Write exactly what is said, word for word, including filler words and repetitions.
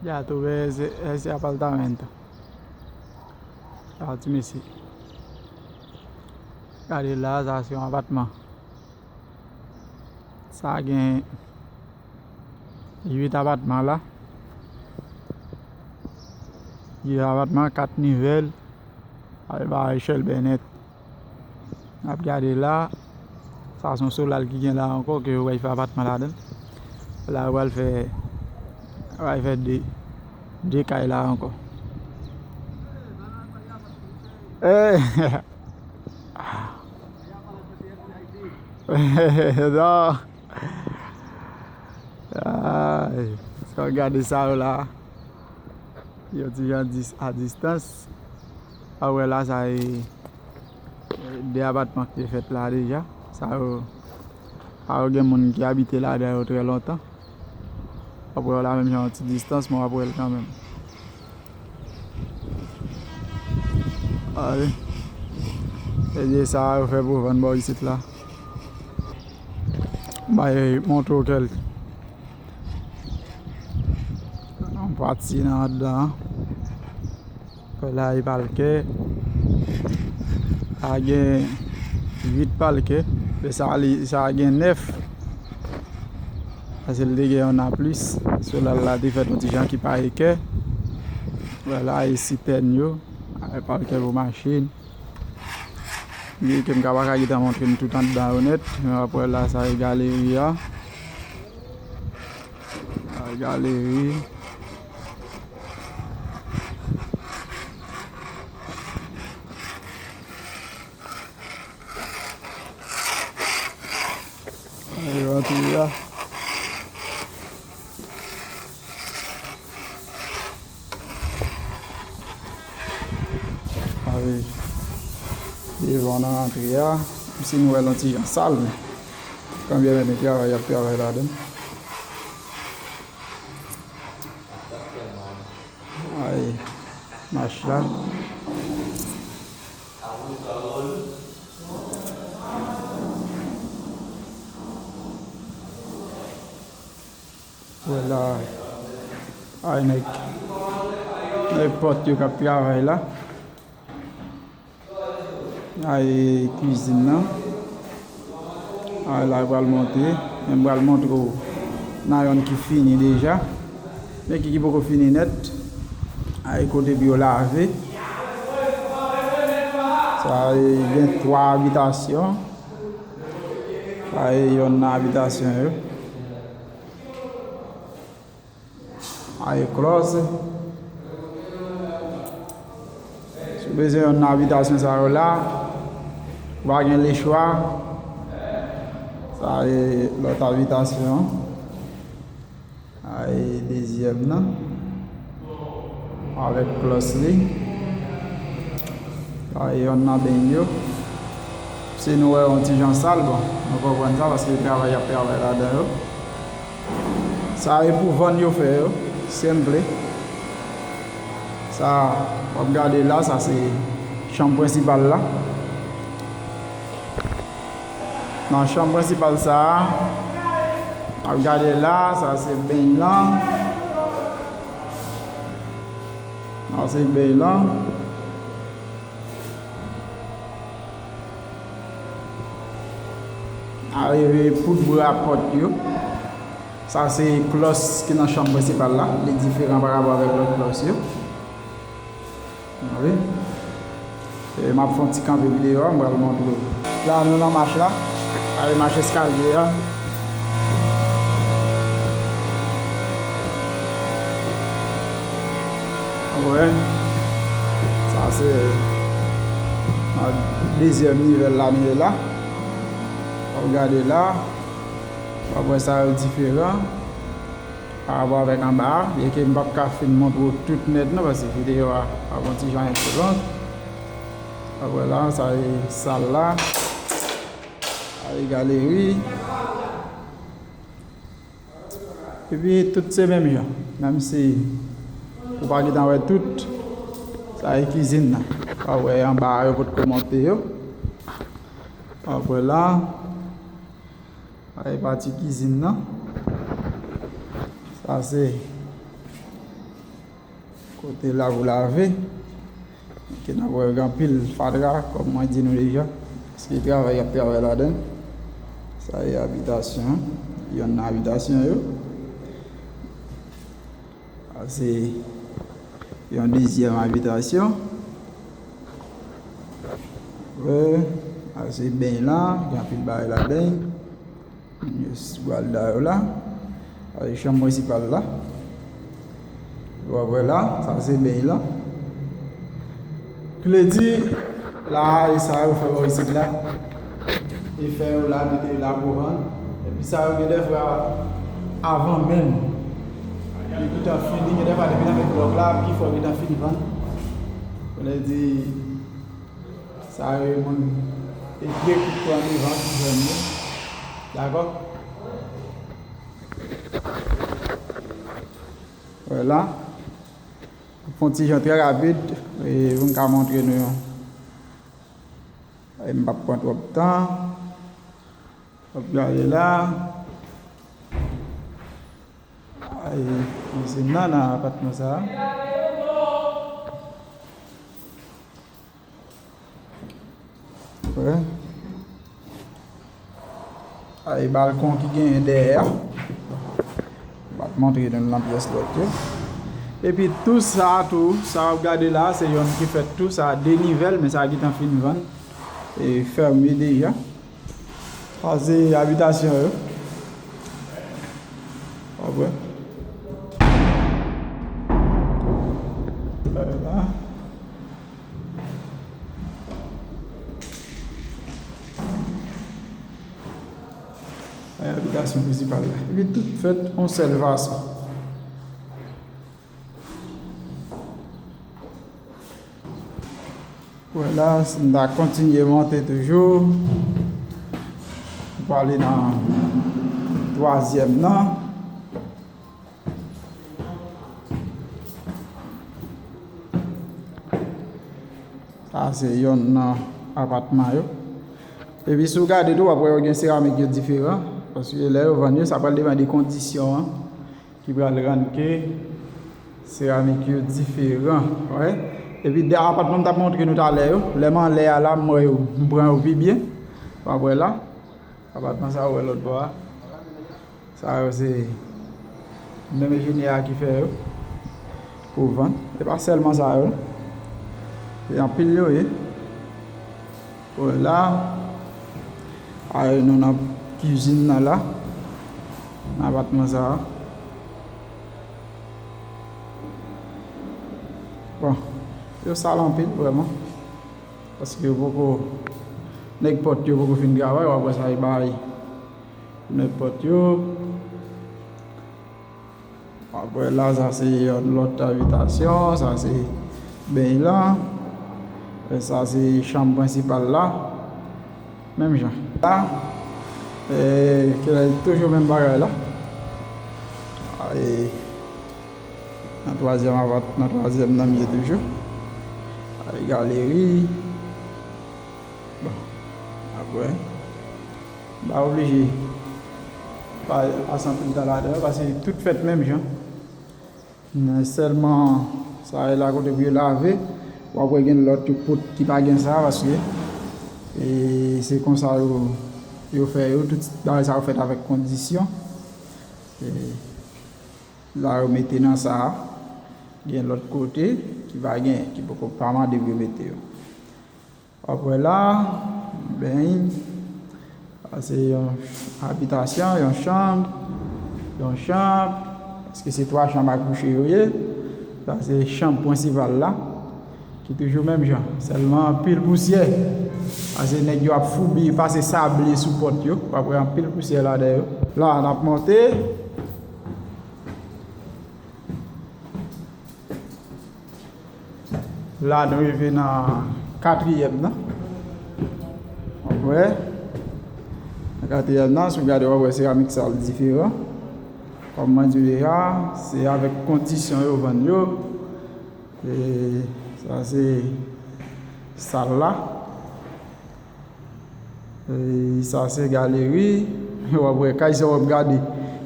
Ya tuve ese, ese apartamento. Sa ti mesye. Gade la, sa se yon apatman. Sa gen uit apatman la. Uit apatman, kat nivèl. Al ba Rachel Bennett. N ap gade la. Sa se yon solal ki gen la ankò, ke yo pral fè apatman ladan l. La, yo pral fè, yo pral fè de, de kay la ankò. Eh! Non. Ay, sa w gade sa yo la. Yon ti jan dis-, a distans. A wè la, sa e de apatman ki te fèt la deja. Sa yo, sa yo gen moun ki abite ladan yo trè lontan. Apre w la menm jan yon ti distans, men w ap wè l kanmenm. Ale. E de sa yo fè pou vann bò isit la. Bay montre w kèl yon pati nan anndan an. Fè la e palkè. A gen uit palkè. Men sa li, sa gen nèf. Paske l te gen yon aplis. Solal la te fèt yon ti jan ki pa ekè. Vwala, e sitèn yo. E palkè pou machin. Li ke m ka pa ka gentan montre n tout anndan yo nèt. Men apre la, sa e galeri a. Sa e galeri. Yo antre la. Ay, devan nan antre a. Si nou wè l yon ti jan sal, men kanmenm travay y ap travay ladan l. Ay, mach la. Vwala. Ay, nèg, nèg pòt yo k ap travay la. Ay, kwizin nan. Ay, la, yo pral monte. Men m pral montre w nan yonn ki fini deja. Men ki, ki poko fini nèt. Ay, kote pou yo lave. Sa e gen twa abitasyon. Sa e yonn nan abitasyon yo. Ay, klòz. Si w bezwen yonn nan abitasyon sa yo la, ou pa gen lechwa. Sa e lòt abitasyon an. Ay, dezyèm nan. Avèk klòs li. Sa e yonn nan beny yo. Si nou wè yon ti jan sal, bon, nou konprann sa, paske travay y ap travay ladan yo. Sa e pou vann yo fè yo, senple. Sa, w ap gade la, sa se chanm prensipal la. Nan chanm prensipal sa a, w ap gade la, sa se beny lan. Sa se beny lan. Arive poud bra pòt yo. Sa se klòs ki nan chanm prensipal la. Li diferan pa rapò avèk lòt klòs yo. Wi. E m ap fè yon ti kanpe videyo a, m pral montre w. La, nou nan mach la. Ay, mach eskalye a. Wè. Sa se nan dezyèm nivèl la, nou ye la. W ap gade la. W ap wè sa yo diferan. Pa rapò avèk anba a, byenke m p ap ka fin montre w tout nèt non, paske videyo a ap yon ti jan enpe long. Apre la, sa e sal la, sa e galeri. Epi tout se menm jan, menm si ou pa gentan wè tout, sa e kizin nan. W ap wè anba a yo potko monte yo. Apre la, Sa e pati kizin nan. Sa se Kote lav ou lave. Ke n ap wè gen anpil fatra, kòm mwen di nou deja. Paske travay y ap travay ladan l. Sa e abitasyon, yonn nan abitasyon yo. Sa se yon dezyèm abitasyon. Wè, sa se beny lan, gen anpil bagay ladan l. Yo s-, pral da yo la. Sa se chanm prensipal la. W ap wè la, sa se beny lan. Kledi la, e sa yo fè bò isit la. E fè yo la, mete yo la pou vann. Epi sa yo gen dèfwa avan menm yo gentan fini, gen dèfwa depi nan met blòk la, pi fò yo gentan fini vann. Sa vle di, sa yo moun e de kout pran devan ki jwenn yo. Dakò? Vwala. Fè yon ti jan trè rapid, e, pou m ka montre nou yon. E m p ap pran twòp tan. W ap gade la. Ay, se nan, nan apatman sa a. Wè. Ay, balkon ki genyen dèyè a. M ap montre nou nan pyès lòt yo. Epi tou sa tou, sa w ap gade la, se yonn ki fèt tou, sa de nivèl, men sa gentan fin vann. E fèmen deja. Sa se abitasyon yo. W ap wè. Vwala. Sa e abitasyon prensipal la. Epi tout fèt yon sèl fason. Vwala, n a kontinye monte toujou. Nou prale nan twazyèm nan. Sa se yonn nan apatman yo. Epi si w gade tou, w ap wè yo gen seramik yo diferan. Paske lè yo vann yo, sa pral depann de kondisyon an ki pral rann ke seramik yo diferan. Wè. Epi de apatman m t ap montre nou talè yo, lè m anlè a la, m wè yo, m pran yo pi byen. W ap wè la. Apatman sa ou wè lòt bò a. Sa yo se menm enjenyè a ki fè yo pou vann. E pa sèlman sa yo. Se anpil yo ye. Bon, la, a, nou nan kizin nan la. Nan apatman sa a. Bon, yo sal anpil, vrèman. Paske yo poko, nèg pòt yo poko fin travay, w ap wè sa yo bay. Nèg pòt yo. Apre la, sa se yon lòt abitasyon, sa se beny lan. E sa se chanm prensipal la. Menm jan. La, e, ki la, toujou menm bagay la. E, nan twazyèm avat-, nan twazyèm nan m ye toujou. E, galeri. Bon, apre, m pa oblije pa, pase anpil tan ladan yo, paske tout fèt menm jan. Men sèlman, sa e la kote pou yo lave, w ap wè gen lòt yo pot ki pa gen sa, paske, e, se konsa yo, yo fè yo, tout bagay sa yo fèt avèk kondisyon. E, la yo mete nan sa a, gen lòt kote ki pa gen, ki poko pa mande pou yo mete yo. Apre la, beny, sa se yon abitasyon, yon chanm, yon chanm, paske se twa chanm a kouche yo ye. Sa se chanm prensipal la, ki toujou menm jan, sèlman anpil pousyè. Paske nèg yo ap foubi, pase sable sou pòt yo, w ap wè anpil pousyè ladan yo. La, n ap monte. La, nou rive nan katriyèm nan. Wè. Nan katriyèm nan, si w gade, w ap wè seramik sa l diferan. Kòm mwen di w deja, se avèk kondisyon yo vann yo. E sa se sal la. E sa se galeri. W ap wè kay sa w ap gade.